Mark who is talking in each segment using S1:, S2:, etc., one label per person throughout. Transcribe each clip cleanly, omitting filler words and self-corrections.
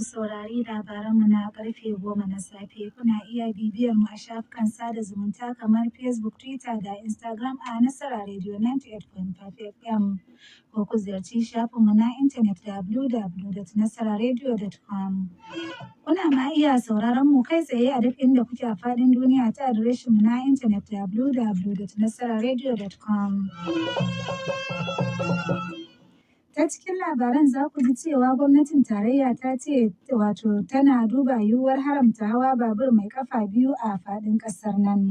S1: Saurari labaranmu na karfe 10 na safe. Kuna iya bibiyar mu a shafukan sada zumunta kamar Facebook, Twitter da Instagram a Nasara Radio 98.5 FM, ko ku ziyarci shafinmu na intanet www.nasararadio.com. Kuna ma iya sauraron mu kai tsaye a duk inda kuke a faɗin duniya ta adireshinmu na intanet www.nasararadio.com. Ta cikin labaran za ku ji cewa gwamnatin tarayya ta ce wato tana duba yiwuwar haramta hawa babur mai kafa biyu a faɗin ƙasar nan.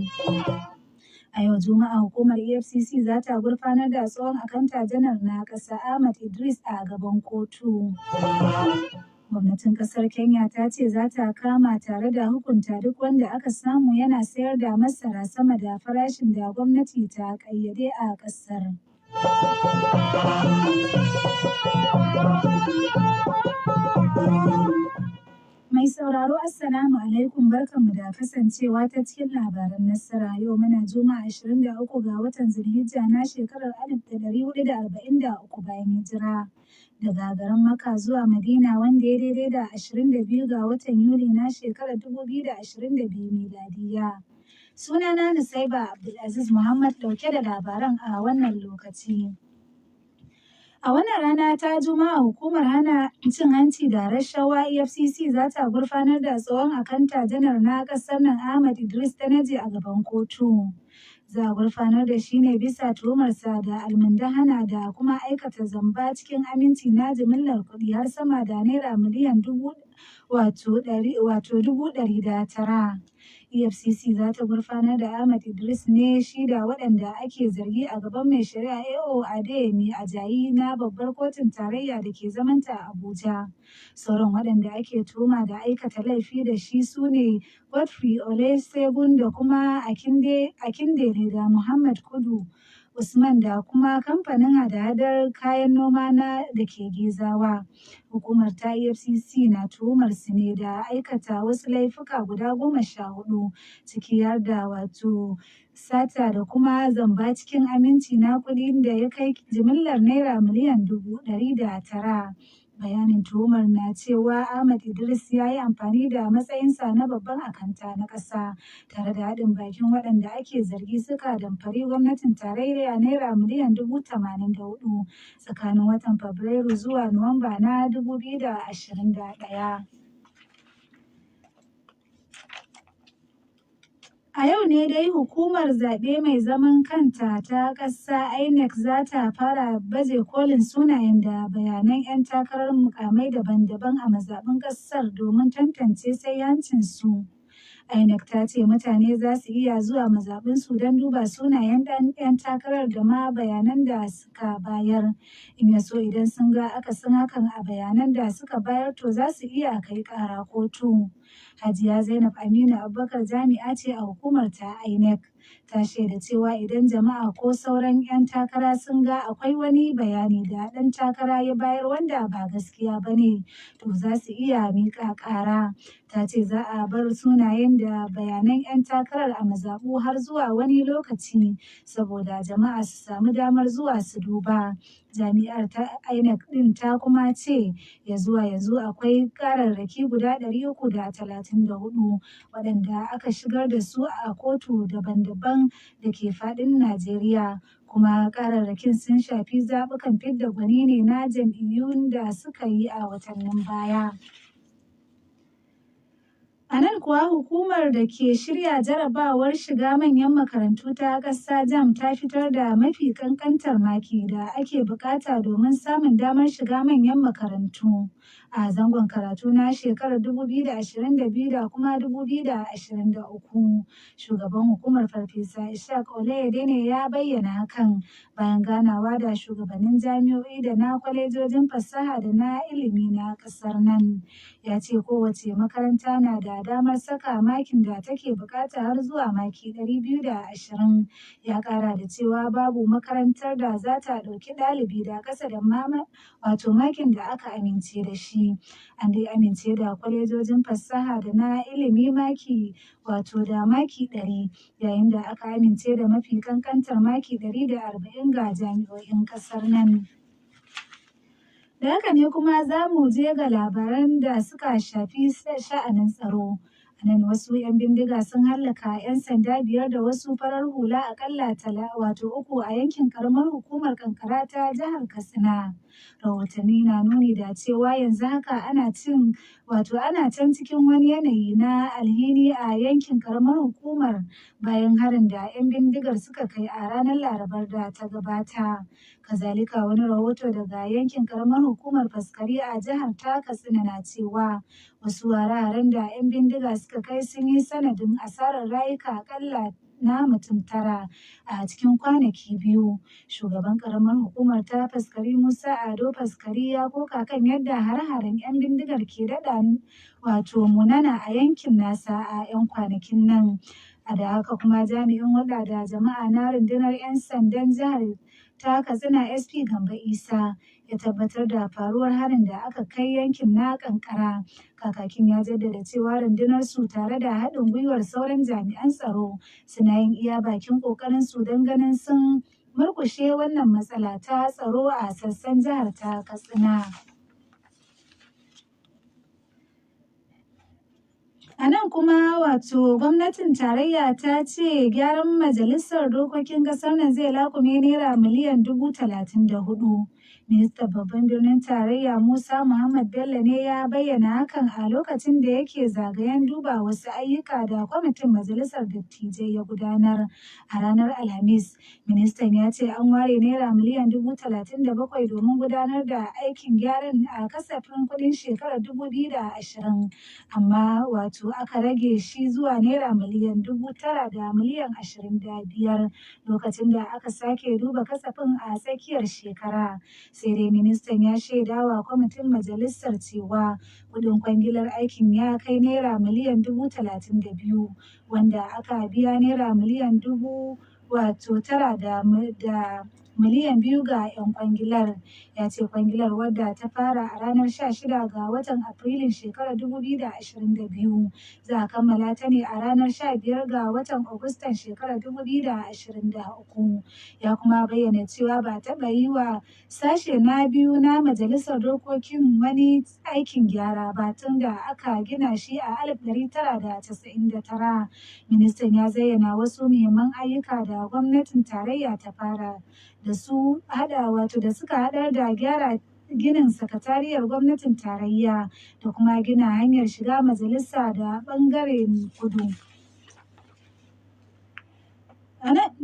S1: A yau Juma'a hukumar EFCC za ta gurfanar da tsohon akanta janar na ƙasa Ahmad Idris a gaban kotu. Gwamnatin ƙasar Kenya ta ce za ta kama tare da hukunta duk wanda aka samu yana sayar da masara sama da farashin da gwamnati ta ƙayyade a ƙasar. Mai sauraro, Assalamu alaikum, barkanmu da kasancewa ta cikin labaran Nasara. Yau muna Juma'a 23 ga watan Zulhijja na shekarar 1443 bayan hijira daga garin Makka zuwa Madina, wanda ya daidai da 22 ga watan Yuli na shekarar 2022 miladiya. Sunana Nusaiba Abdulaziz Muhammad, dauke da labaran a wannan lokaci. A wannan rana ta Juma'a hukumar hana cin hanci da rashawa EFCC za ta gurfanar da tsohon akanta janar na ƙasar nan Ahmad Idris Danaje a gaban kotu. Za a gurfanar da shi ne bisa tuhumarsa da almundahana da kuma aikata zamba cikin aminci na jimillar kuɗi har sama da naira miliyan dubu wato ɗari wato 109,000. EFCC za ta gurfanar da Ahmad Idris ne shi da waɗanda ake zargi a gaban mai shari'a AO Adeyemi Ajayi na babbar kotun tarayya da ke zamanta a Abuja. Sauran waɗanda ake tuhuma da aikata laifi da shi su ne Godfrey Olusegun da kuma Akinde Akindele da Muhammad Kudu Usman da kuma kamfanin hada-hadar kayan noma na da ke Gezawa. Hukumar ta EFCC na tuhumar su ne da aikata wasu laifuka guda 14, ciki har da wato sata da kuma zamba cikin aminci na kuɗin da ya kai jimillar naira miliyan 109,000. Bayanin tuhumar na cewa Ahmad Idris ya yi amfani da matsayinsa na babban akanta na ƙasa tare da haɗin bakin waɗanda ake zargi suka damfari gwamnatin tarayya naira miliyan 84,000 tsakanin watan Fabrairu zuwa Nuwamba na 2021. A yau ne dai hukumar zaɓe mai zaman kanta ta ƙasa INEC za ta fara baje kolin sunayen da bayanan 'yan takarar mukamai daban-daban a mazaɓun ƙasar domin tantance sahihancinsu. INEC ta ce mutane za su iya zuwa mazaɓunsu don duba sunayen 'yan takarar da ma bayanan da suka bayar. In ya so, idan sun ga akasin hakan a bayanan da suka bayar, to za su iya kai ƙara kotu. Hajiya Zainab Aminu Abubakar jami'a ce a hukumar ta INEC. Ta shaida cewa idan jama'a ko sauran 'yan takara sun ga akwai wani bayani da ɗan takara ya bayar wanda ba gaskiya ba ne, to za su iya miƙa ƙara. Ta ce za a bar sunayen da bayanan 'yan takarar a mazaɓu har zuwa wani lokaci saboda jama'a su samu damar zuwa su duba. Jami'ar ta INEC ɗin ta kuma ce ya zuwa yanzu akwai ƙararraki guda 334 waɗanda aka shigar da su a kotu daban-daban da ke faɗin Najeriya. Kuma ƙararrakin sun shafi zaɓukan fidda gwani ne na jam'iyyun da suka yi a watannin baya. A nan kuwa, hukumar da ke shirya jarabawar shiga manyan makarantu ta ƙasa JAMB ta fitar da mafi ƙanƙantar maki da ake buƙata domin samun damar shiga manyan makarantu a zangon karatu na shekarar 2022 da kuma 2023. Shugaban hukumar, Farfesa Ishaq Olayede, ne ya bayyana hakan bayan ganawa da shugabannin jami'o'i da na kwalejojin fasaha da na ilimi na ƙasar nan. Ya ce kowace makaranta na da damar saka makin da take bukata har zuwa maki 220. Ya kara da cewa babu makarantar da za ta ɗauki ɗalibi da ƙasa da wato makin da aka amince da shi. An dai amince da kwalejojin fasaha da na ilimi maki wato da maki 100, yayin da aka amince da mafi kankantar maki 140 ga jami'o'in ƙasar nan. Da haka ne kuma za mu je ga labaran da suka shafi sha'anin tsaro. A nan wasu 'yan bindiga sun hallaka 'yan sanda 5 da wasu farar hula akalla 3 a yankin karamar hukumar Kankara ta jihar Katsina. Rahotanni na nuni da cewa yanzu haka ana can cikin wani yanayi na alhini a yankin karamar hukumar bayan harin da 'yan bindigar suka kai a ranar Larabar da ta gabata. Kazalika wani rahoto daga yankin karamar hukumar Faskari a jihar ta Katsina na cewa wasu hare-haren da 'yan bindiga suka kai sun yi sanadin asarar rayuka akalla na mutum 9 a cikin kwanaki 2. Shugaban karamar hukumar ta Faskari Musa Ado Faskari ya koka kan yadda hare-haren 'yan bindigar ke daɗa munana a yankin nasa a 'yan kwanakin nan. A da haka kuma jami'in hulɗa da jama'a na rundunar 'yan sandan jihar ta Katsina SP Gambo Isa ya tabbatar da faruwar harin da aka kai yankin na Kankara. Kakakin ya jaddada cewa rundunar su tare da haɗin gwiwar sauran jami'an tsaro suna yin iya bakin ƙoƙarin su don ganin sun murƙushe wannan matsala ta tsaro a sassan jihar ta Katsina. A nan kuma gwamnatin tarayya ta ce gyaran majalisar dokokin kasar nan zai laƙume naira miliyan 34,000. Ministan babban birnin tarayya Musa Muhammad Bello ne ya bayyana hakan a lokacin da yake zagayen duba wasu ayyuka da kwamitin majalisar dattijai ya gudanar a ranar Alhamis. Ministan ya ce an ware naira miliyan 37,000 domin gudanar da aikin gyaran a kasafin kuɗin shekarar 2020, amma aka rage shi zuwa naira miliyan 9,025 miliyan lokacin da aka sake duba kasafin a tsakiyar shekara. Sai dai ministan ya shaidawa kwamitin majalisar cewa kuɗin kwangilar aikin ya kai naira miliyan 32,000, wanda aka biya naira miliyan 9,200,000 ga 'yan kwangilar. Ya ce kwangilar wadda ta fara a ranar 16 ga watan Afrilun shekarar 2022 za a kammala ta ne a ranar 15 ga watan Agustan shekarar 2023. Ya kuma bayyana cewa ba a taɓa yi wa sashe na biyu na majalisar dokokin wani aikin gyara ba tun da aka gina shi a 1999. Ministan ya zayyana wasu muhimman ayyuka da gwamnatin tarayya ta fara da su da suka haɗar da gyara ginin sakatariyar gwamnatin tarayya da kuma gina hanyar shiga majalisa da ɓangaren kudu.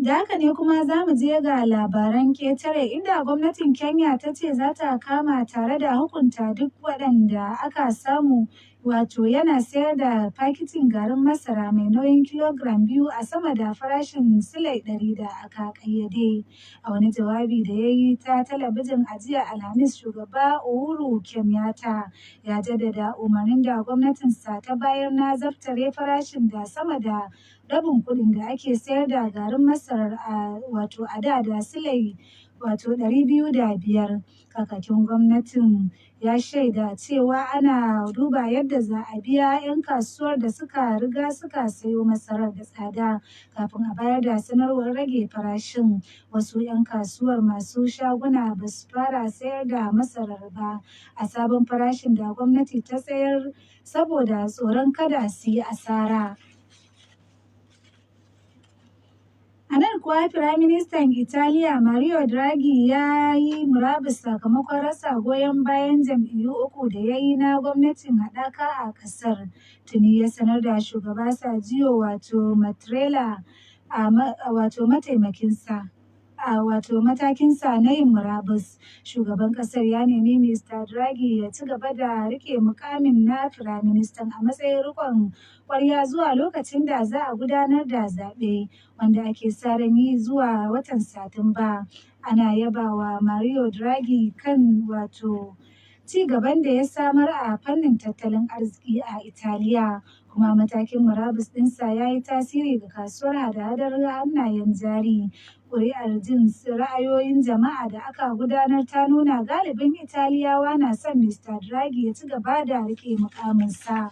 S1: Da haka ne kuma za mu je ga labaran ƙetare inda gwamnatin Kenya ta ce za ta kama tare da hukunta duk waɗanda aka samu yana sayar da fakitin garin masara mai nauyin kilogiram 2 a sama da farashin silai 100 da aka ƙayyade. A wani jawabi da ya yi ta talabijin a jiya Alhamis, Shugaba Uhuru Kenyatta ya jaddada umarnin da gwamnatinsa ta bayar na zabtare farashin da sama da rabin kuɗin da ake sayar da garin masarar a da da silai 205. Kakakin gwamnatin ya shaida cewa ana duba yadda za a biya 'yan kasuwar da suka riga suka sayo masarar da tsada kafin a bayar da sanarwar rage farashin. Wasu 'yan kasuwar masu shaguna ba su fara sayar da masarar ba a sabon farashin da gwamnati ta tsayar saboda tsoron kada su yi asara. A nan kuwa Firaministan Italiya Mario Draghi ya yi murabus sakamakon rasa goyon bayan jam'iyyu 3 da ya yi na gwamnatin haɗaka a ƙasar. Tuni ya sanar da Shugaba Sergio Mattarella mataimakinsa. Matakinsa na yin murabus. Shugaban ƙasar ya nemi Mr. Draghi ya ci gaba da rike mukamin na firaministan a matsayin riƙon ƙwarya zuwa lokacin da za a gudanar da zaɓe, wanda ake sa ran yi zuwa watan Satumba. Ana yabawa Mario Draghi kan ci gaban da ya samar a fannin tattalin arziki a Italiya, kuma matakin murabus ɗinsa ya yi tasiri ga kasuwar hada-hadar hannayen jari. Ƙuri'ar jin ra'ayoyin jama'a da aka gudanar ta nuna galibin Italiyawa na son Mr. Draghi ya ci gaba da rike mukaminsa.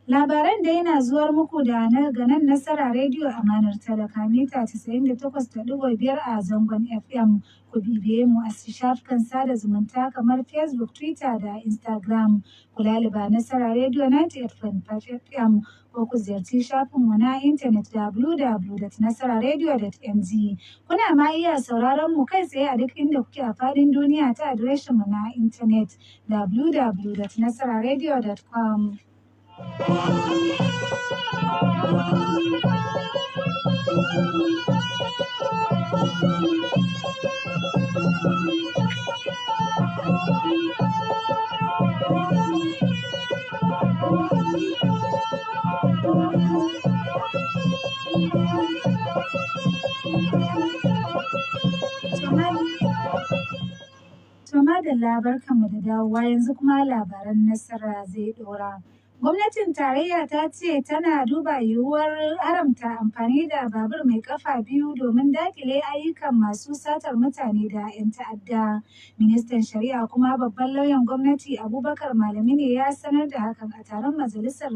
S1: Labaran da yana zuwar muku da daga nan Nasara Rediyo Amanar Talaka mita 98.5 a zangon FM. Ku bibiye mu a shafukan sada zumunta kamar Facebook, Twitter da Instagram. Ku laluba Nasara Rediyo 98.5 FM ko ku ziyarci shafinmu na intanet www.nasararadio.ng. Kuna ma iya sauraron mu kai tsaye a duk inda kuke a faɗin duniya ta adireshinmu na intanet www.nasararadio.com. To madalla barkanmu da dawowa yanzu kuma labaran Nasara zai ɗora. Gwamnatin tarayya ta ce tana duba yiwuwar haramta amfani da babur mai kafa biyu domin dakile ayyukan masu satar mutane da 'yan ta'adda. Ministan Shari'a kuma babban lauyan gwamnati Abubakar Malami ne ya sanar da hakan a taron majalisar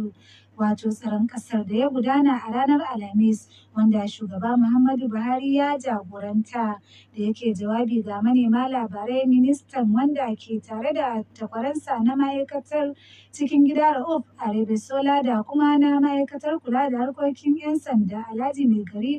S1: wato tsaron ƙasar da ya gudana a ranar Alhamis wanda shugaba Muhammadu Buhari ya jagoranta. Da yake jawabi ga manema labarai ministan wanda ke tare da takwaransa na ma'aikatar cikin gida Rauf Arebesola da kuma na ma'aikatar kula da harkokin 'yan sanda Alhaji Maigari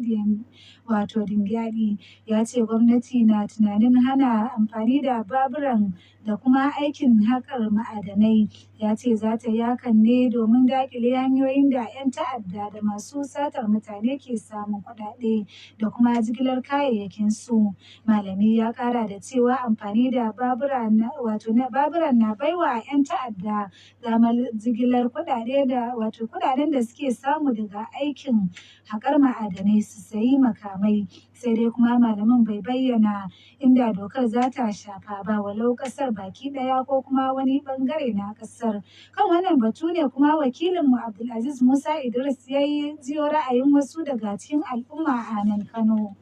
S1: wato Dingyadi ya ce gwamnati na tunanin hana amfani da baburan da kuma aikin haƙar ma'adanai. Ya ce za ta yi hakan ne domin daƙile hanyoyin da 'yan ta'adda da masu satar mutane ke samun kuɗaɗe da kuma jigilar kayayyakin su. Malami ya ƙara da cewa amfani da babura na wato na baburan na baiwa 'yan ta'adda damar jigilar kuɗaɗe da wato kuɗaɗen da suke samu daga aikin haƙar ma'adanai su sayi makamai. Sai dai kuma malamin bai bayyana inda dokar za ta shafa ba walau ƙasar baki ɗaya ko kuma wani ɓangare na ƙasar. Kan wannan batu ne kuma wakilinmu Abdulaziz Musa Idris ya yi jiyo ra'ayin wasu daga cikin al'umma a nan Kano.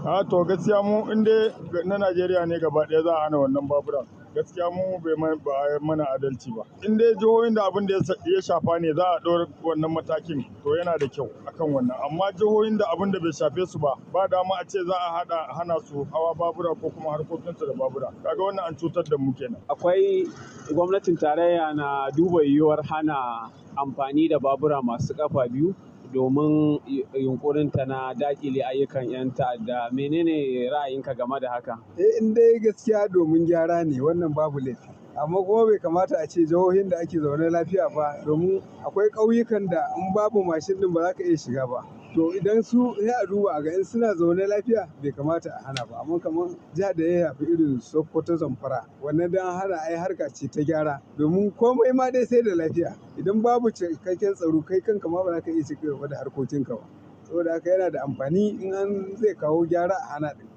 S2: A to gaskiya mu in dai na Najeriya ne gaba ɗaya za a hana wannan baburan. Gaskiya mu bai ba a mana adalci ba. In dai jihohin da abin da ya shafa ne za a ɗora wannan matakin to yana da kyau akan wannan. Amma jihohin da abin da bai shafe su ba, ba dama a ce za a haɗa hana su hawa babura ko kuma harkokinsu da babura. Kaga wannan an cutar da mu kenan.
S3: Akwai gwamnatin tarayya na duba yiwuwar hana amfani da babura masu ƙafa biyu domin yunkurinta na dakile ayyukan 'yan ta'adda. Menene ra'ayinka game da haka?
S4: Eh, in dai gaskiya domin gyara ne wannan babu laifi. Amma kuma bai kamata a ce jihohin da ake zaune lafiya ba domin akwai ƙauyukan da in babu mashin ɗin ba za ka iya shiga ba. To idan su sai a duba a ga in suna zaune lafiya bai kamata a hana ba. Amma kamar jihar da ya shafi irin Sokoto Zamfara wannan dan hana ai harka ce ta gyara domin komai ma dai sai da lafiya. Idan babu cikakken tsaro kai kanka ma ba za ka iya ci gaba da harkokinka ba. Saboda haka yana da amfani in an zai kawo gyara a hana ɗin.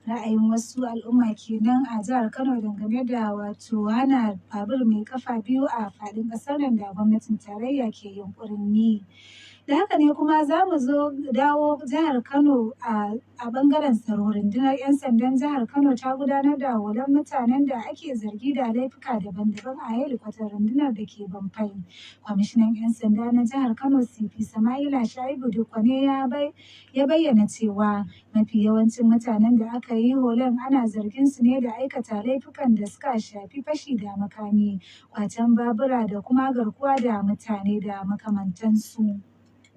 S1: Ra'ayin wasu al'umma kenan a jihar Kano dangane da wato hana babur mai kafa biyu a faɗin ƙasar nan da gwamnatin tarayya ke yunƙurin yi. Da haka ne kuma za mu zo dawo jihar Kano a bangaren tsaro rundunar 'yan sandan jihar Kano ta gudanar da horon mutanen da ake zargi da laifuka daban-daban a helikwatar rundunar da ke Bamfai. Kwamishinan 'yan sanda na jihar Kano CP Sama'ila Shaibu Dikko ne ya bayyana cewa mafi yawancin mutanen da aka yi horon ana zargin su ne da aikata laifukan da suka shafi fashi da makami, kwacen babura da kuma garkuwa da mutane da makamantansu.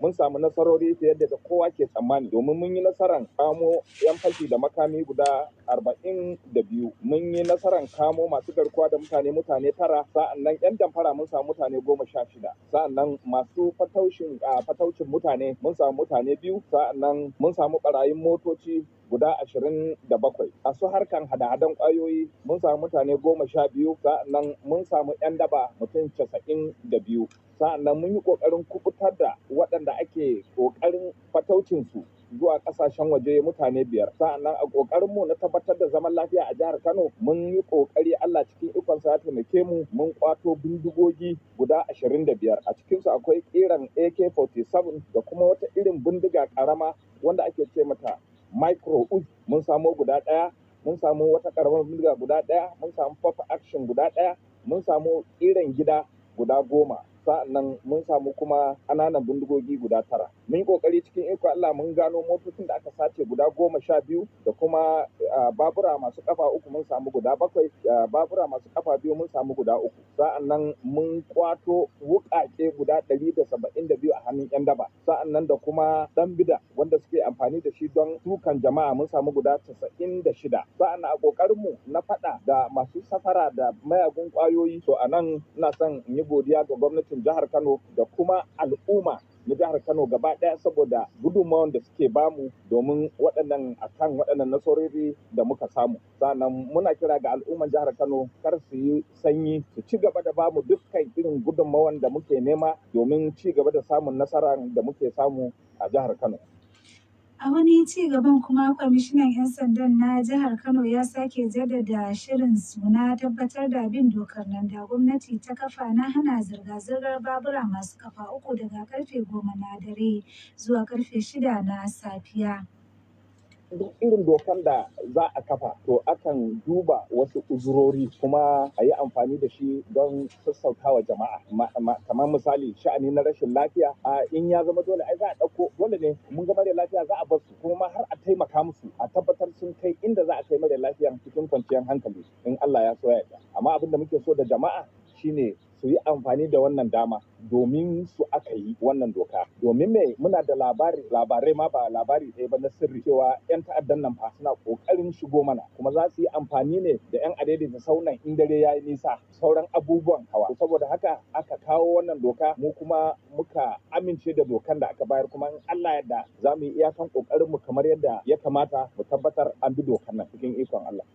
S5: Mun samu nasarori fiye da kowa ke tsammani domin mun yi nasarar kamo 'yan fashi da makami guda 42, mun yi nasarar kamo masu garkuwa da mutane mutane 9, sa'annan 'yan damfara mun samu mutane 16, sa'annan masu fataucin mutane mun samu mutane 2, sa'annan mun samu barayin motoci guda 27, masu harkan hada-hadan kwayoyi mun samu mutane 12, sa'annan mun samu 'yan daba mutum 92, sa'annan mun yi kokarin kubutar da waɗanda ake kokarin fataucinsu zuwa kasashen waje mutane 5. Sa'annan a kokarin mu na tabbatar da zaman lafiya a jihar Kano mun yi kokari Allah cikin ikonsa ya taimake mu mun kwato bindigogi guda 25, a cikinsu akwai kiran AK-47 da kuma wata irin bindiga karama wanda ake ce mata micro uzi mun samo guda ɗaya, mun samu wata karamar bindiga guda ɗaya, mun samu pop action guda ɗaya, mun samu kiran gida guda 10. Sa'annan mun samu kuma ƙananan bindigogi guda 9. Mun yi ƙoƙari cikin iko Allah mun gano motocin da aka sace guda 12 da kuma babura masu ƙafa 3 mun samu guda 7, babura masu ƙafa 2 mun samu guda 3. Sa'annan mun kwato wuƙaƙe guda 172 a hannun 'yan daba. Sa'annan da kuma ɗan bida wanda suke amfani da shi don dukan jama'a mun samu guda 96. Sa'annan a ƙoƙarinmu na faɗa da masu safara da mayagun ƙwayoyi, to a nan ina son in yi godiya ga gwamnatin jihar Kano da kuma al'umma na jihar Kano gaba ɗaya saboda gudunmawar da suke bamu domin waɗannan akan waɗannan nasarori da muka samu. Sannan muna kira ga al'umman jihar Kano kar su yi sanyi, su ci gaba da bamu dukkan irin gudunmawar da muke nema domin ci gaba da samun nasarar da muke samu a jihar Kano.
S1: A wani ci gaban kuma, kwamishinan 'yan sandan na jihar Kano ya sake jaddada shirin su na tabbatar da bin dokar nan da gwamnati ta kafa na hana zirga-zirgar babura masu kafa uku daga karfe 10 na dare zuwa karfe 6 na safiya.
S5: Duk irin dokan da za a kafa, to akan duba wasu uzurori kuma a yi amfani da shi don sassautawa jama'a. Kamar misali sha'ani na rashin lafiya, a in ya zama dole ai za a ɗauko dole ne mun ga mara lafiya za a bar su kuma ma har a taimaka musu a tabbatar sun kai inda za a kai mara lafiyan cikin kwanciyar hankali in Allah ya so ya yarda. Amma abin da muke so da jama'a shine su yi amfani da wannan dama domin su aka yi wannan doka. Domin me? Muna da labari, labarai ma ba labari ɗaya ba na sirri, cewa 'yan ta'addan nan fa suna ƙoƙarin shigo mana, kuma za su yi amfani ne da 'yan adaidaita saunan in dare ya yi nisa, sauran abubuwan hawa. Saboda haka aka kawo wannan doka, mu kuma muka amince da dokan da aka bayar, kuma in Allah yadda za mu yi iyakan ƙoƙarinmu kamar yadda ya kamata mu tabbatar an bi dokan nan cikin ikon Allah.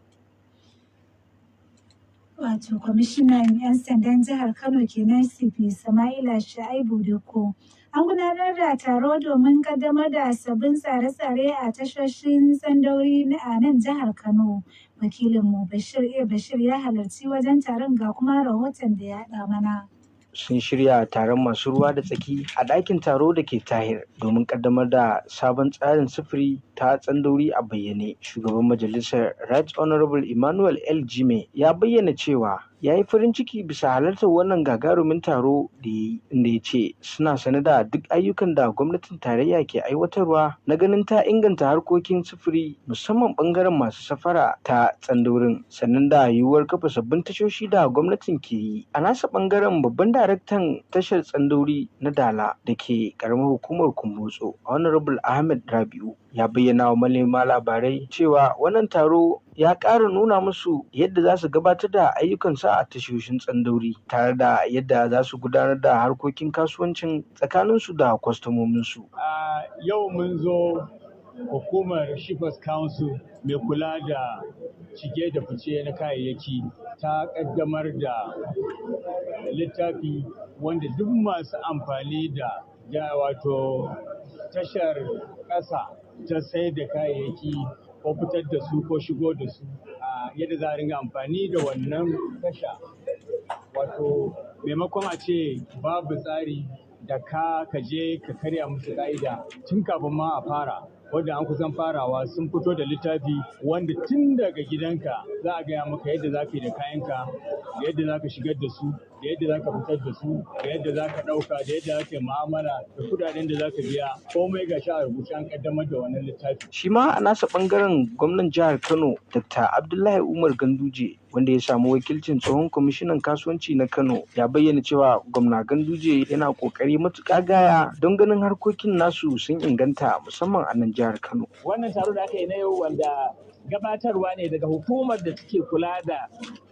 S1: Wato kwamishinan 'yan sandan jihar Kano kenan, CP Sama'ila Sha'ibu Dikko. An gudanar da taro domin kaddamar da sabbin tsare-tsare a tashoshin tsandauri a nan jihar Kano. Wakilinmu Bashir A. Bashir ya halarci wajen taron, ga kuma rahoton da ya haɗa mana.
S6: Sun shirya taron masu ruwa da tsaki a ɗakin taro da ke Tahir domin ƙaddamar da sabon tsarin sufuri ta tsandauri a bayyane. Shugaban majalisar, Right Honorable Emmanuel L. Jime, ya bayyana cewa ya yi farin ciki bisa halartar wannan gagarumin taro da ya yi, inda ya ce suna sane da duk ayyukan da gwamnatin tarayya ke aiwatarwa na ganin ta inganta harkokin sufuri, musamman ɓangaren masu safara ta tsandaurin, sannan da yiwuwar kafa sabbin tashoshi da gwamnatin ke yi. A nasa ɓangaren, babban daraktan tashar tsandauri na Dala da ke ƙaramar hukumar Kumbotso, Honorable Ahmed Rabi'u, ya bayyana wa manema labarai cewa wannan taro ya ƙara nuna musu yadda za su gabatar da ayyukansu a tashoshin tsandauri, tare da yadda za su gudanar da harkokin kasuwancin tsakaninsu da kwastomominsu.
S7: A yau mun zo hukumar Shippers Council mai kula da shige da fice na kayayyaki ta ƙaddamar da littafi wanda duk masu amfani da wato tashar ƙasa ta sayar da kayayyaki ko fitar da su ko shigo da su, a yadda za a ringa amfani da wannan tasha. Wato maimakon a ce babu tsari da ka je ka karya musu ƙa'ida tun kafin ma a fara, wanda an kusan farawa, sun fito da littafi wanda tun daga gidanka za a gaya maka yadda za ka yi da kayanka, da yadda za ka shigar da su, da yadda za ka fitar da su, da yadda za ka ɗauka, da yadda za ka yi mu'amala, da kuɗaɗen da za ka biya. Komai ga shi a rubuce, an ƙaddamar da wannan littafi.
S6: Shi ma a nasa ɓangaren, gwamnan jihar Kano, Dr. Abdullahi Umar Ganduje, wanda ya samu wakilcin tsohon kwamishinan kasuwanci na Kano, ya bayyana cewa gwamna Ganduje yana ƙoƙari matuƙa gaya don ganin harkokin nasu sun inganta, musamman a nan jihar Kano.
S8: Wannan taro da aka yi na yau, wanda gabatarwa ne daga hukumar da take kula da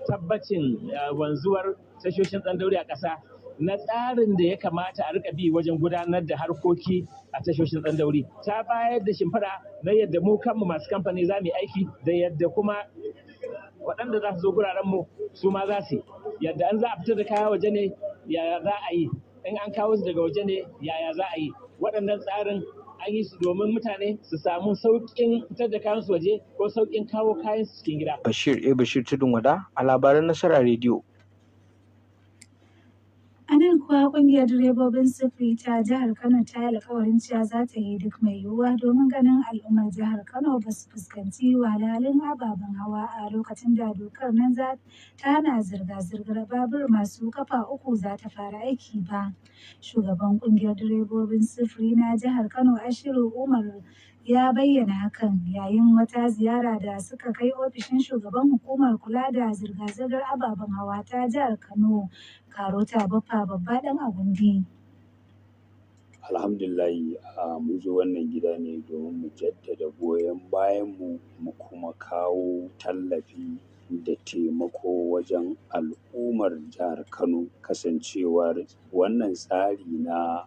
S8: tabbacin wanzuwar tashoshin tsandauri a ƙasa na tsarin da ya kamata a rika bi wajen gudanar da harkoki a tashoshin tsandauri, ta bayar da shimfiɗa na yadda mu kanmu masu kamfani za mu yi aiki, da yadda kuma waɗanda za su zo gurarenmu su ma za su yi, yadda an za a fitar da kaya waje ne, yaya za a yi, in an kawo su daga waje ne, yaya za a yi. Waɗannan tsarin an yi su domin mutane su samu sauƙin fitar da kayan su waje ko sauƙin kawo kayan su cikin gida.
S6: Bashir A. Bashir, Tudun Wada, a labaran Nasara Rediyo.
S1: A nan Nan kuwa kungiyar direbobin sufuri ta jihar Kano ta yi alkawarin cewa za ta yi duk mai yiwuwa domin ganin al'ummar jihar Kano ba su fuskanci wahalhalun ababen hawa a lokacin da dokar nan za ta hana zirga-zirgar babur masu kafa uku za ta fara aiki ba. Shugaban kungiyar direbobin sufuri na jihar Kano, Ashiru Umar, ya bayyana hakan yayin wata ziyara da suka kai ofishin shugaban hukumar kula da zirga-zirgar ababen hawa ta jihar Kano, Karota Baffa Babba Dan Agundi.
S7: Alhamdulillahi, mun zo wannan gida ne domin mu jaddada goyon bayanmu, mu kuma kawo tallafi da taimako wajen al'ummar jihar Kano, kasancewar wannan tsari na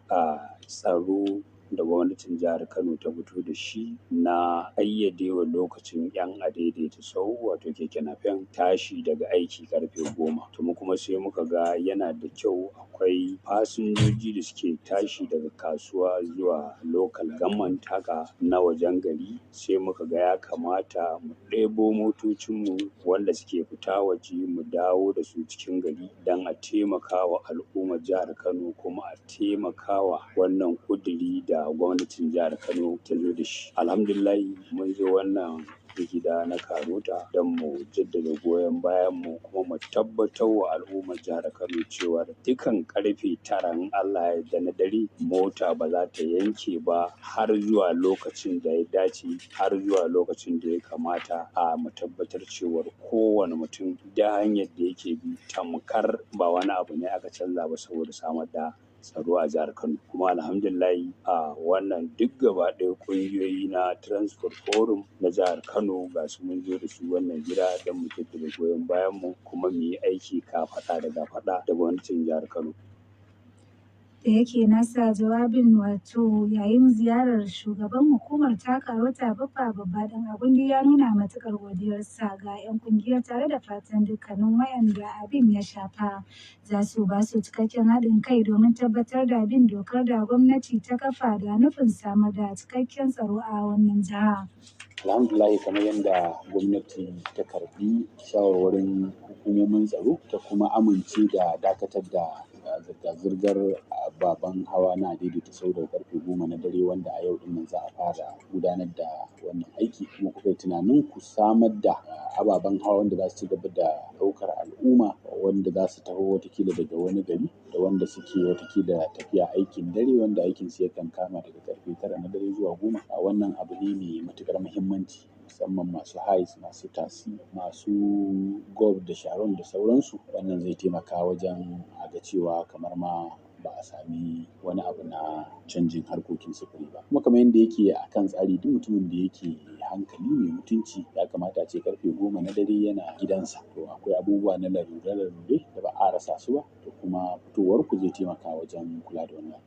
S7: tsaro da gwamnatin jihar Kano ta fito da shi na ƙayyadewa lokacin 'yan adaidaita sahu, wato keke napep, tashi daga aiki karfe 10. To mu kuma sai muka ga yana da kyau, akwai fasinjoji da suke tashi daga kasuwa zuwa local government haka na wajen gari. Sai muka ga ya kamata mu ɗebo motocinmu wanda suke fita waje mu dawo da su cikin gari don a taimakawa al'ummar jihar Kano, kuma a taimakawa wannan ƙuduri da gwamnatin jihar Kano ta zo da shi. Alhamdulillahi, mun zo wannan gida na Karota don mu jaddada goyon bayanmu, kuma mu tabbatar wa al'ummar jihar Kano cewa dukan karfe 9 in Allah ya yarda na dare, mota ba za ta yanke ba har zuwa lokacin da ya dace, har zuwa lokacin da ya kamata a mu tabbatar cewar kowane mutum da hanyar da yake bi tamkar ba wani abu ne aka canza ba saboda samar da tsaro a jihar Kano. Kuma alhamdulillahi, a wannan duk gaba ɗaya ƙungiyoyi na Transport Forum na jihar Kano, ga su mun zo da su wannan gida don mu jaddada goyon bayanmu, kuma mu yi aiki kafaɗa da kafaɗa da gwamnatin jihar Kano.
S1: Da yake nasa jawabin, wato yayin ziyarar, shugaban hukumar ta Karota Baffa Babba Dan Agundi ya nuna matukar godiyarsa ga 'yan kungiyar, tare da fatan dukkanin wayanda abin ya shafa za su ba su cikakken haɗin kai domin tabbatar da bin dokar da gwamnati ta kafa da nufin samar da cikakken tsaro a wannan jiha.
S9: Alhamdulahi, kamar yadda gwamnati ta karbi shawarwarin hukumomin tsaro ta kuma amince da dakatar da zirga-zirgar ababen hawa na daidaita sau daga karfe 10 na dare, wanda a yau dinnan za a fara gudanar da wannan aiki, kuma kuka yi tunanin ku samar da ababen hawa wanda za su ci gaba da ɗaukar al'umma wanda za su taho watakila daga wani gari, da wanda suke watakila tafiya aikin dare, wanda aikin su yakan kama daga karfe 9 na dare zuwa 10. A wannan abu ne mai matuƙar muhimmanci, musamman masu hais, masu tasi, masu golf da sharon da sauransu. Wannan zai taimaka wajen a ga cewa kamar ma ba a sami wani abu na canjin harkokin sufuri ba. Kuma kamar yadda yake a kan tsari, duk mutumin da yake hankali mai mutunci ya kamata a ce karfe 10 na dare yana gidansa. To akwai abubuwa na larure-larure da ba a rasa su ba, to kuma fitowar ku zai taimaka wajen kula da wannan.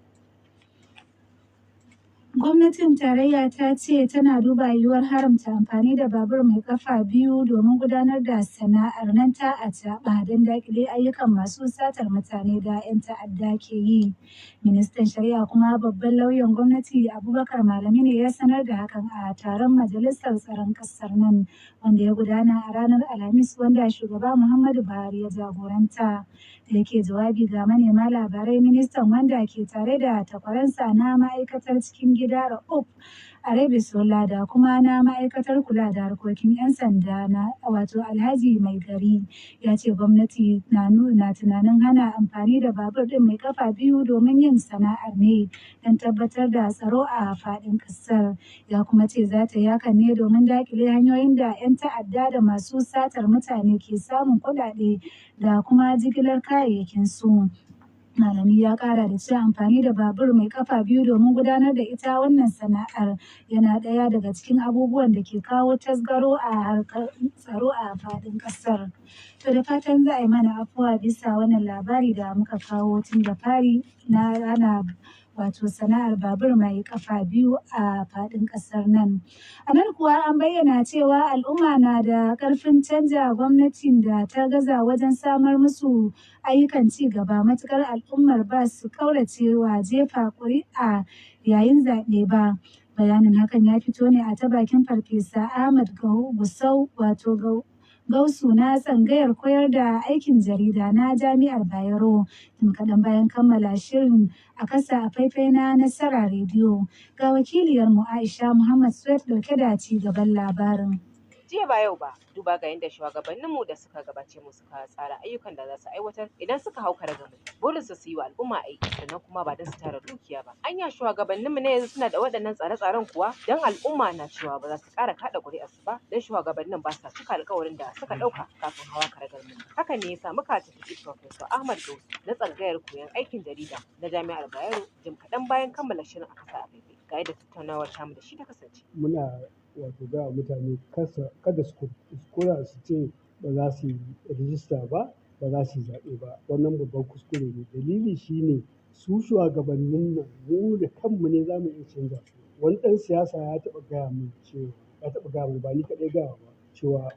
S1: Gwamnatin tarayya ta ce tana duba yiwuwar haramta amfani da babur mai kafa biyu domin gudanar da sana'ar nan ta acaɓa don daƙile ayyukan masu satar mutane da 'yan ta'adda ke yi. Ministan Shari'a kuma babban lauyan gwamnati, Abubakar Malami, ne ya sanar da hakan a taron Majalisar Tsaron Ƙasar nan wanda ya gudana a ranar Alhamis, wanda shugaba Muhammadu Buhari ya jagoranta. Da yake jawabi ga manema labarai, ministan, wanda ke tare da takwaransa na ma'aikatar cikin gida Ra'uf Aregbesola da kuma na ma'aikatar kula da harkokin 'yan sanda na, wato Alhaji Mai Gari, ya ce gwamnati na na tunanin hana amfani da babur ɗin mai kafa biyu domin yin sana'ar ne don tabbatar da tsaro a faɗin ƙasar. Ya kuma ce za ta yi hakan ne domin daƙile hanyoyin da 'yan ta'adda da masu satar mutane ke samun kuɗaɗe da kuma jigilar kayayyakin su. Malami ya kara da cewa amfani da babur mai kafa biyu domin gudanar da ita wannan sana'ar yana ɗaya daga cikin abubuwan da ke kawo tasgaro a harkar tsaro a faɗin ƙasar. To da fatan za a yi mana afuwa bisa wannan labari da muka kawo tun da fari na ana wato sana'ar babur mai kafa biyu a faɗin ƙasar nan. A nan kuwa an bayyana cewa al'umma na da ƙarfin canja gwamnatin da ta gaza wajen samar musu ayyukan ci gaba, matuƙar al'ummar ba su ƙauracewa jefa ƙuri'a yayin zaɓe ba. Bayanin hakan ya fito ne a ta bakin Farfesa Ahmad Gusau, wato Gausu na tsangayar koyar da aikin jarida na Jami'ar Bayero. Jim kaɗan bayan kammala shirin a kasa a faifai na Nasara Rediyo. Ga wakiliyarmu Aisha Muhammad Suwait ɗauke da ci gaban labarin.
S10: Jiya ba yau ba, duba ga yadda shugabanninmu da suka gabace mu suka tsara ayyukan da za su aiwatar idan suka hau karagar mulki. Burinsu su yi wa al'umma aiki, sannan kuma ba don su tara dukiya ba. Anya, shugabanninmu na yanzu suna da waɗannan tsare-tsaren kuwa? Don al'umma na cewa ba za su ƙara kaɗa ƙuri'arsu ba don shugabannin ba sa cika alƙawarin da suka ɗauka kafin hawa karagar mulki. Hakan ne ya sa muka tuntuɓi Professor Ahmad Gausu na tsangayar koyon aikin jarida na Jami'ar Bayero, jim kaɗan bayan kammala shirin a kasa a faifai. Ga yadda tattaunawar tamu da shi ta kasance.
S11: Muna wato ga mutane kada su kuskura su ce ba za su yi rijista ba, ba za su yi zaɓe ba. Wannan babban kuskure ne. Dalili shine, su shugabannin nan, mu da kanmu ne za mu iya canza su. Wani ɗan siyasa ya taɓa gaya min cewa, ya taɓa gaya min, ba ni kaɗai gaya ba, cewa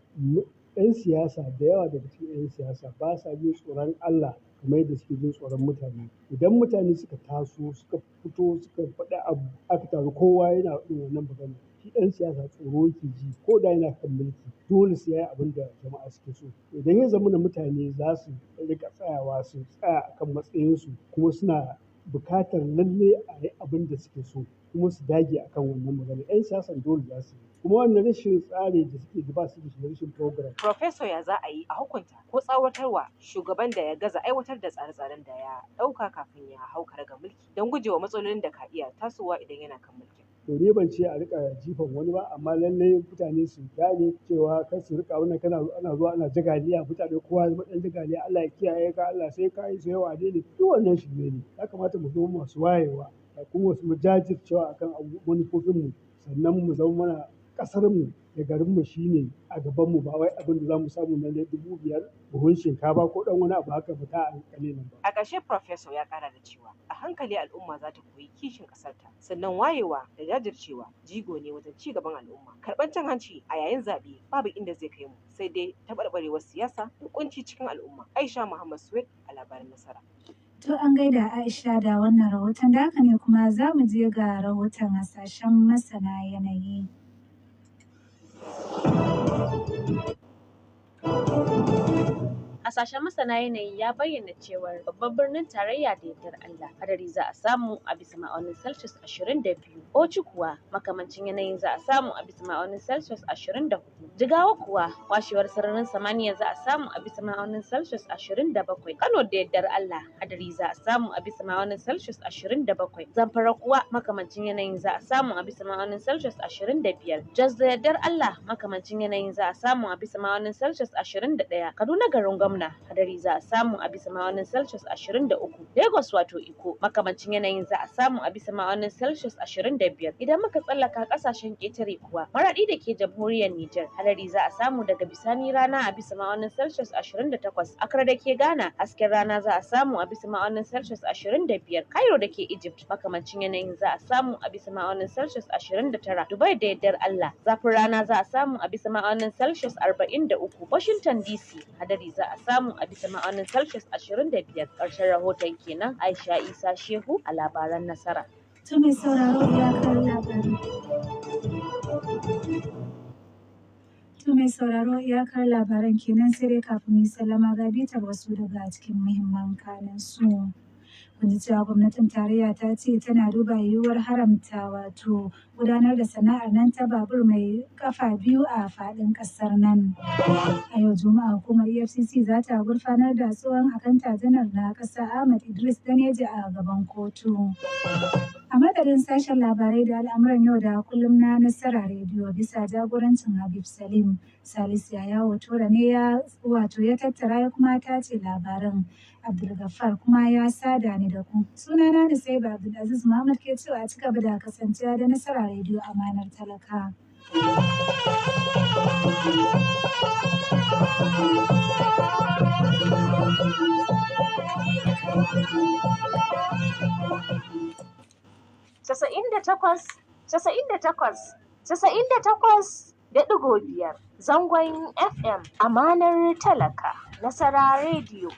S11: 'yan siyasa, da yawa daga cikin 'yan siyasa ba sa jin tsoron Allah kamar yadda suke jin tsoron mutane. Idan mutane suka taso, suka fito, suka faɗi abu, aka taru, kowa yana irin wannan magana, shi ɗan siyasa tsoro yake ji. Ko da yana kan mulki, dole sai ya yi abin da jama'a suke so. Idan ya zamana mutane za su rika tsayawa, su tsaya akan matsayinsu, kuma suna bukatar lalle a yi abin da suke so, kuma su dage akan wannan magana, 'yan siyasan dole za su yi. Kuma wannan rashin tsari da suke da, ba su da shi, rashin program.
S10: Professor, ya za a yi a hukunta ko tsawatarwa shugaban da ya gaza aiwatar da tsare-tsaren da ya ɗauka kafin ya hau karagar mulki, don gujewa matsalolin da ka iya tasowa idan yana kan mulkin?
S11: To, ni ban ce a rika jifan wani ba, amma lallai mutane su gane cewa kar su rika wannan, kana ana zuwa ana jagaliya, mutane kowa ya zama dan jagaliya, Allah ya kiyaye ka, Allah sai ka yi, sai wane ne. Duk wannan shirme ne. Ya kamata mu zama masu wayewa da kuma wasu jajircewa akan manufofin mu, sannan mu zama mana kasar mu da garin mu shine a gaban mu, ba wai abin da zamu samu na 5,000 buhun shinkafa ko dan wani abu haka ba ta kalilan ba.
S10: A ƙarshe, Professor ya ƙara da cewa a hankali al'umma za ta koyi kishin ƙasarta, sannan wayewa da jajircewa jigo ne wajen ci gaban al'umma. Karɓar cin hanci a yayin zaɓe babu inda zai kai mu, sai dai taɓarɓarewar siyasa da ƙunci cikin al'umma. Aisha Muhammad Suwait a labaran Nasara.
S1: To, an gaida Aisha da wannan rahoton. Da haka ne kuma za mu je ga rahoton hasashen masana yanayi.
S12: Hasashen masana yanayi ya bayyana cewar babban birnin tarayya, da yardar Allah, hadari za a samu a bisa ma'aunin Celsius 22. Bauchi kuwa makamancin yanayin za a samu a bisa ma'aunin Celsius 24. Jigawa kuwa washewar sararin samaniya za a samu a bisa ma'aunin Celsius 27. Kano, da yardar Allah, hadari za a samu a bisa ma'aunin Celsius 27. Zamfara kuwa makamancin yanayin za a samu a bisa ma'aunin Celsius 25. Jos, da yardar Allah, makamancin yanayin za a samu a bisa ma'aunin Celsius 21. Kaduna garin gwamna, hadari za a samu a bisa ma'aunin Celsius 23. Lagos wato Iko, makamancin yanayin za a samu a bisa ma'aunin Celsius 25. Idan muka tsallaka kasashen ƙetare kuwa, Maradi da ke jamhuriyar Nijar, hadari za a samu, daga bisani rana a bisa ma'aunin Celsius 28. Accra da ke Ghana, hasken rana za a samu a bisa ma'aunin Celsius 25. Cairo da ke Egypt, makamancin yanayin za a samu a bisa ma'aunin Celsius 29. Dubai, da yardar Allah, zafin rana za a samu a bisa ma'aunin Celsius 43. Washington DC, hadari za a samu a bisa ma'aunin Celsius 25. Ƙarshen rahoton kenan, Aisha Isa Shehu a labaran Nasara.
S1: To, mai sauraro, iyakar labarin. To, mai sauraro, iyakar labaran kenan, sai dai kafin mu yi sallama ga bitar wasu daga cikin muhimman kanin su. Kun ji cewa gwamnatin tarayya ta ce tana duba yiwuwar haramta wato gudanar da sana'ar nan ta babur mai kafa biyu a faɗin ƙasar nan. A yau Juma'a hukumar EFCC za ta gurfanar da tsohon akanta janar na ƙasa Ahmad Idris Daneji a gaban kotu. A madadin sashen labarai da al'amuran yau da kullum na Nasara Rediyo bisa jagorancin Habib Salim, Salisu Yayawo Tura ne ya wato ya tattara ya kuma tace labaran. Abdulgaffar kuma ya sada ni da ku. Sunana Nusaiba Abdulaziz Muhammad ke cewa ci gaba da kasancewa da Nasara Rediyo, amanar talaka.
S13: 98, 98, 98.5 zangon FM, amanar talaka, Nasara Rediyo.